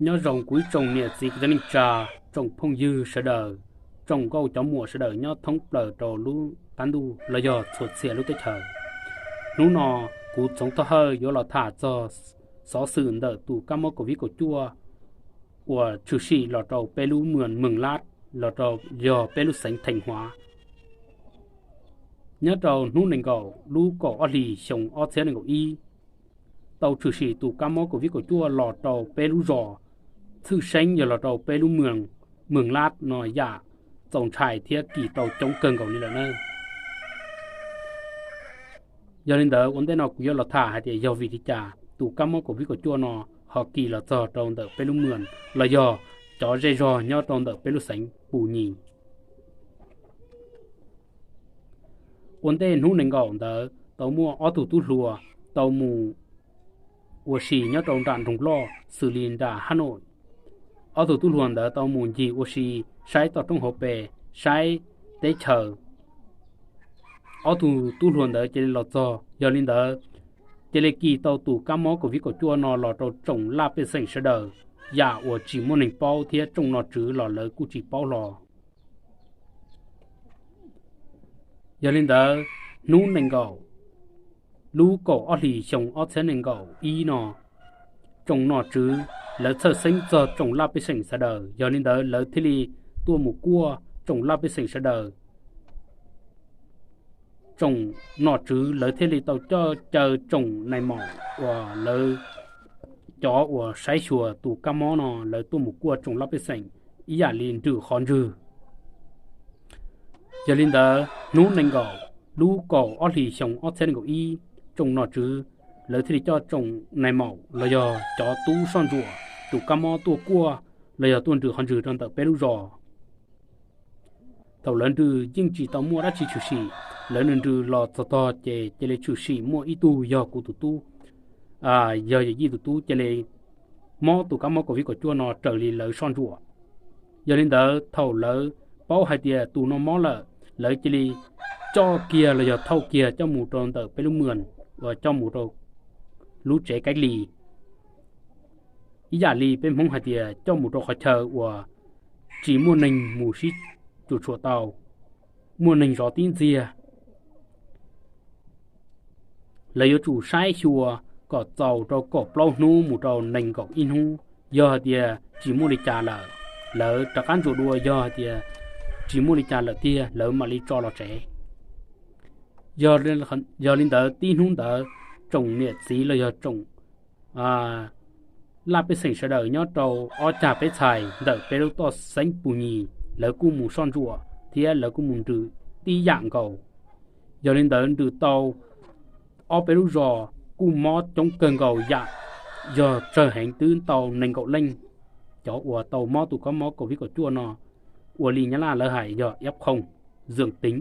Nyob zoo kuv ib tsoom niam txiv kwv tij neej tsa, tsoom phooj ywg sawv daws, tsoom nkauj cov muam sawv daws nyob thoob plaws rau lub qab ntuj los yog txhua txhia lub teb chaws. Hnub no kuv Txoov Thoj Hawj yuav los tham txog xov xwm ntawm tus kab mob Covid kaum cuaj uas tshwm sim los rau peb lub mws Mws Lab, los rau yog peb lub xeev Theem Huav. Nyob rau hnub nees nkaum lub kaum ob hlis xyoo ob txhiab nees nkaum ib, tau tshwm sim tus kab mob Covid kaum cuaj los rau peb lub zos, tshwj xeeb yog los rau peb lub mws Mws Lab no yam txaus ntshai thiab kis tau coob kawg nkaus li lawm na. Yog li ntawd ua ntej no kuv yuav los tham hais tias yog vim li cas tus kab mob Covid kaum cuaj no ho kis los txog rau ntawm peb lub mws los yog cov zej zog nyob rau ntawm peb lub xeev Pus Nyim. Ua ntej hnub nees nkaum ntawd tau muaj ob tug tub hluas tau mus ua si nyob rau nram nroog loj xws li nram Hab Noim. Ob tug tub hluas ntawd tau mus ncig ua si, saib toj roob hauv pes, saib teb chaws. Ob tug tub hluas ntawd cia li los txog, yog li ntawd cia li kis tau tus kab mob Covid kaum cuaj no los rau tsoom laj pej xeem sawv daws, yam uas tsis muaj neeg paub thiab tsoom nom tswv los lawv kuj tsis paub hlo. Yog li ntawd, hnub nees nkaum lub kaum ob hlis xyoo ob txhiab nees nkaum ib no, tsoom nom tswv lawv txhawj xeeb txog tsoom laj pej xeem sawv daws, yog li ntawd lawv thiaj li tuaj mus kuaj tsoom laj pej xeem sawv daws. Tsoom nom tswv lawv thiaj li tau coj caw tsoom nais maum uas lawv cov uas saib xyuas tus kab mob no lawv tuaj mus kuaj tsoom laj pej xeem ib yam li nrws qhov ntswg. Yog li ntawd hnub nees nkaum lub kaum ob hlis xyoo ob txhiab nees nkaum ib, tsoom nom tswv lawv thiaj li coj tsoom nais maum los yog cov tub soj ntsuam tus kab mob tuaj kuaj los yog tuaj nrws qhov ntswg rau ntawm peb lub zos. Thaum lawv nrws yeej tsis tau muaj dab tsi tshwm sim, lawv nws nrws los txog tog ces cia li tshwm sim muaj ib tug yog kuv tus tub, yog Yawm Yij tus tub cia li mob tus kab mob Covid kaum cuaj no raws li lawv soj ntsuam. Yog li ntawd thaum lawv paub hais tias tus no mob lawm, lawv cia li coj kiag los yog thauj kiag coj mus rau ntawm peb lub mws uas coj mus rau lub tsev kaib lis. Ib yam li peb Hmoob hais tias coj mus rau qhov chaw uas tsis muaj neeg mus sib cuam tshuam tau, muaj neeg zov tib ntxiag. Lawv yuav tsum saib xyuas kom txaus rau kaum plaub hnub mus rau nees nkaum ib hnub. Yog hais tias tsis muaj li cas lawm, lawv rov qab ntsuas dua, yog hais tias tsis muaj li cas lawm tiag lawv mam li tso los tsev. Yog li ntawd tib hnub ntawd tsoom niam txiv los yog tsoom laj pej xeem sawv daws nyob rau ob cag peb txhais ntawm peb lub toj xeeb Pus Nyim lawv kuj mus soj ntsuam thiab lawv kuj mus nrws tib yam nkaus. Yog li ntawd nrws tau ob peb lub zos kuj mob coob kawg nkaus yam, yog tsawg heev twb tau nees nkaum leej cov uas tau mob tus kab mob Covid kaum cuaj no, ua li Nyab Laj lawv hais yog ib khoom zws teev.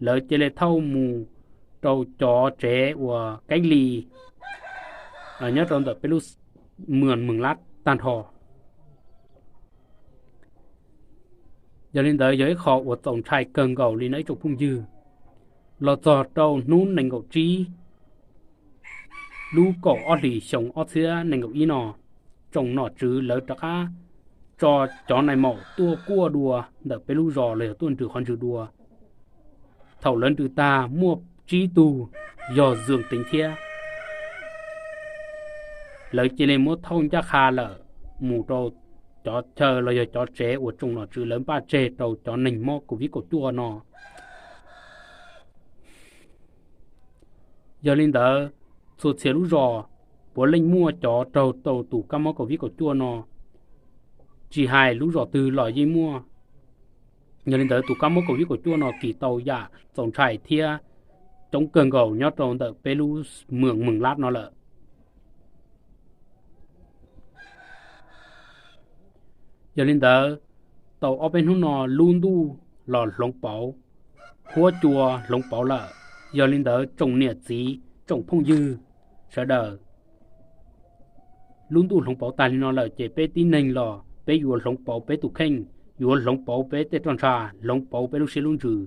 Lawv cia li thauj mus rau cov tsev uas kaib lis nyob rau ntawm peb lub mws Mws Lab tag nrho. Yog li ntawd yog ib qho uas txaus ntshai kawg nkaus li no ib tsoom phooj ywg. Los txog rau hnub nees nkaum tsib lub kaum ob hlis xyoo ob txhiab nees nkaum ib no, tsoom nom tswv lawv rov qab tso cov nais maum tuaj kuaj dua ntawm peb lub zos los yog tuaj nrws qhov ntswg dua. Thaum lawv nrws tag muaj tsib tug yog zws teev thiab, lawv cia li muab thauj ncaj qha lawm mus rau cov chaw los yog cov tsev uas tsoom nom tswv lawv npaj tseg rau cov neeg mob Covid kaum cuaj no. Yog li ntawd, txhua txhia lub zos puav leej muaj cov raug tau tus kab mob Covid kaum cuaj no, tsis hais lub zos twg los yeej muaj. Yog li ntawd tus kab mob Covid kaum cuaj no kis tau yam txaus ntshai thiab coob kawg nkaus nyob rau ntawm peb lub mws Mws Lab no lawm. Yog li ntawd, tau ob peb hnub no lub ntuj los hloov pauv, huab cua hloov pauv lawm. Yog li ntawd tsoom niam txiv tsoom phooj ywg sawv daws, lub ntuj hloov pauv tag li no lawm ces peb tib neeg los peb yuav hloov pauv peb tus kheej, yuav hloov pauv peb tej roj ntsha, hloov pauv peb lub siab lub ntsws.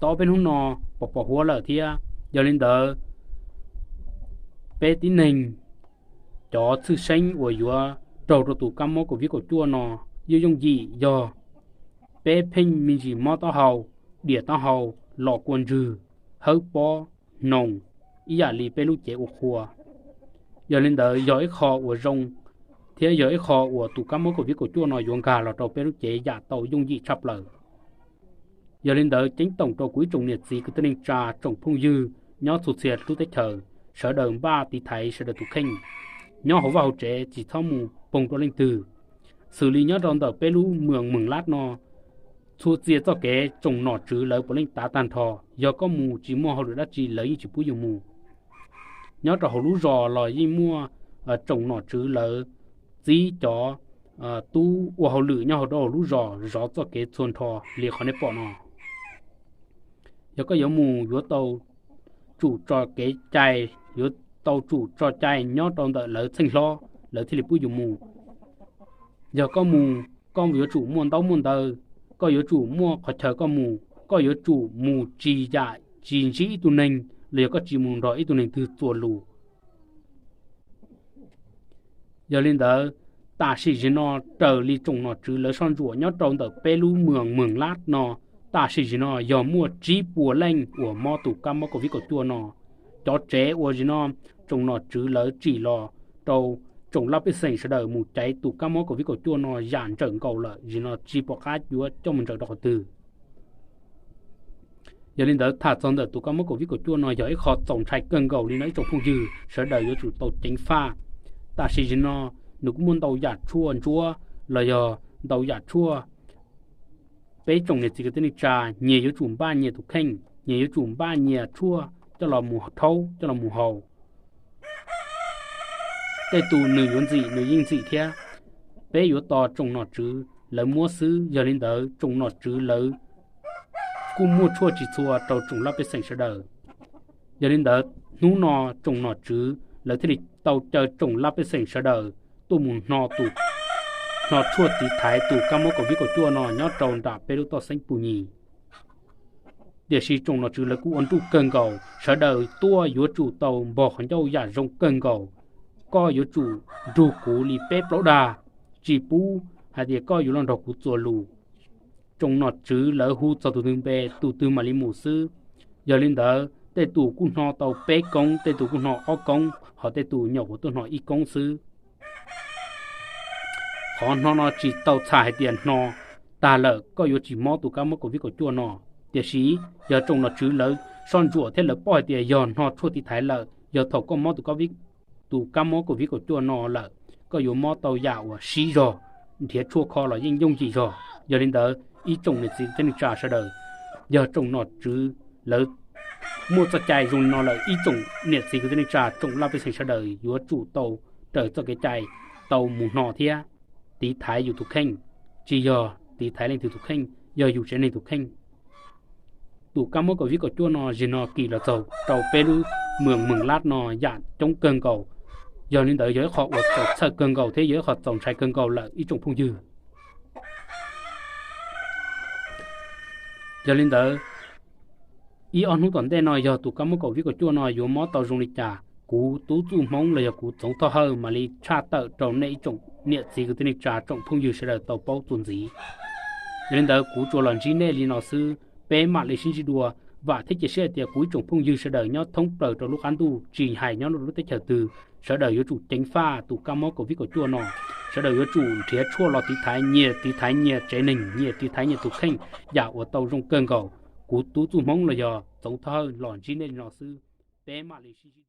Tau ob peb hnub no pos pos huab lawm thiab, yog li ntawd Peb tib neeg cov txhwj xeeb uas yuav raug rau tus kab mob COVID kaum cuaj no yeej yooj yim yog peb pheej me ntsis mob taub hau, diam taub hau, los kua ntswg, hawb pob, hnoos, ib yam li peb lub cev ua qhua. Yog li ntawd yog ib qho uas zoo thiab yog ib qho uas tus kab mob COVID kaum cuaj no yuav nkag los rau peb lub cev yam tau yooj yim tshaj plaws. Yog li ntawd ceeb toom rau kuv ib tsoom niam txiv kwv tij neej tsa tsoom phooj ywg nyob txhua txhia lub teb chaws, sawv daws npaj tiv thaiv sawv daws tus kheej, nyob hauv vaj hauv tsev tsis txhob mus poog rau leej twg. Xws li nyob rau ntawm peb lub moos Meem Lab no, txhua txhia txoj kev tsoom nom tswv lawv puav leej tav tag nrho, yog koj mus tsis muaj hauj lwm dab tsi lawv yeej tsis pub yus mus. Nyob rau hauv lub zos los yeej muaj tsoom nom tswv lawv txib cov tub ua hauj lwm nyob hauv rau hauv lub zos zov txoj kev txhua nrho li qhov nej pom no. Yog koj yuav mus yuav tau tsum tso kev cai, yuav tau tsum tso cai nyob rau ntawm lawv txheej hlob lawv thiaj li pub yus mus. Yog koj mus, koj yuav tsum muaj ntaub muaj ntawv, koj yuav tsum muaj qhov chaw koj mus, koj yuav tsum mus tsis yam tsis ntsib ib tug neeg los yog koj tsis mus nrog ib tug neeg twg txuas lus. Yog li ntawd, tam sim sim no raws li tsoom nom tswv lawv soj ntsuam nyob rau ntawm peb lub moos Meem Lab no, tam sim sim no yog muaj tsib puas leej uas mob tus kab mob COVID kaum cuaj no. Cov tsev uas sim no tsoom nom tswv lawv tsim los rau tsoom laj pej xeem sawv daws mus caiv tus kab mob COVID kaum cuaj no yam ntsawm nkaus lawm, sim no tsis pom qab yuav coj mus ntsaws rau qhov twg. Yog li ntawd tham txog ntawm tus kab mob COVID kaum cuaj no yog ib qho txaus ntshai kawg nkaus li no ib tsoom phooj ywg sawv daws yuav tsum tau ceev faj. Tam sim sim no nws kuj muaj ntau yam tshuaj ntsuab los yog ntau yam tshuaj. Peb tsoom niam txiv kwv tij neej tsa, nyias yuav tsum npaj nyias tus kheej, nyias yuav tsum npaj nyias tshuaj coj los mus rhaub coj los mus haus. Tej tus nws yuav ntxim nws yeej ntxim thiab. Peb yuav tos tsoom nom tswv lawv muab xwb, yog li ntawd tsoom nom tswv lawv kuj muaj tshuaj tsis txhua rau tsoom laj pej xeem sawv daws. Yog li ntawd hnub no tsoom nom tswv lawv thiaj li tau caw tsoom laj pej xeem sawv daws tuaj mus hno tus, hno tshuaj tiv thaiv tus kab mob COVID kaum cuaj no nyob rau nram peb lub toj xeeb Pus Nyim. Tiam sis tsoom nom tswv lawv kuj ua nruj kawg nkaus, sawv daws tuaj yuav tsum tau npog qhov ncauj yam zoo kawg nkaus. Koj yuav tsum nrug kuv li peb plaub dag, tsis pub hais tias koj yuav los nrog kuv txuas lus. Tsoom nom tswv lawv hu txog tus twg npe tus twg mam li mus xwb. Yog li ntawd tej tus kuj hno tau peb koob, tej tus kuj hno ob koob, ho tej tus nyuam qhuav tuaj hno ib koob xwb. Qhov hno no tsis tau txhais hais tias hno tag lawm koj yuav tsis mob tus kab mob COVID kaum cuaj no. Tiam sis yog tsoom nom tswv lawv soj ntsuam thiab lawv paub hais tias yog hno tshuaj tiv thaiv lawm, yog thaum koj mob tus kab mob COVID kaum cuaj no lawm, koj yuav mob tau yam uas sib zog, nrhiav tshuaj kho los yeej yooj yim zog. Yog li ntawd ib tsoom niam txiv kwv tij neej tsa sawv daws, yog tsoom nom tswv lawv muaj txoj cai zoo li no lawm, ib tsoom niam txiv kwv tij neej tsa tsoom laj pej xeem sawv daws yuav tsum tau raws txoj kev cai tau mus hno thiab tiv thaiv yus tus kheej, tsis yog tiv thaiv leej twg tus kheej, yog yus tsev neeg tus kheej. Tus kab mob COVID kaum cuaj no zim no kis los txog rau peb lub moos Meem Lab no yam coob kawg nkaus. Yog li ntawd yog ib qho uas txaus txhawj kawg nkaus thiab yog ib qho txaus ntshai kawg nkaus lawm ib tsoom phooj ywg. Yog li ntawd, ib ob hnub tom ntej no yog tus kab mob COVID kaum cuaj no yuav mob tau zoo li cas, kuv Tub Txuj Hmoob los yog kuv Txoov Thoj Hawj mam li tshaj tawm rau nej ib tsoom niam txiv kwv tij neej tsa tsoom phooj ywg sawv daws tau paub txuas ntxiv. Yog li ntawd kuv tsuas los ntsib nej li no xwb, peb mam li sib ntsib dua. Vam thiab cia siab tias kuv ib tsoom phooj ywg sawv daws nyob thoob plaws rau lub qab ntuj tsis hais nyob lub teb chaws twg, sawv daws yuav tsum ceev faj tus kab mob COVID kaum cuaj no. Sawv daws yuav tsum nrhiav tshuaj los tiv thaiv, nyias tiv thaiv nyias tsev neeg, nyias tiv thaiv nyias tus kheej, yam uas tau zoo kawg nkaus. Kuv Tub Txuj Hmoob los yog Txoov Thoj Hawj los ntsib nej li no xwb, peb mam li sib ntsib.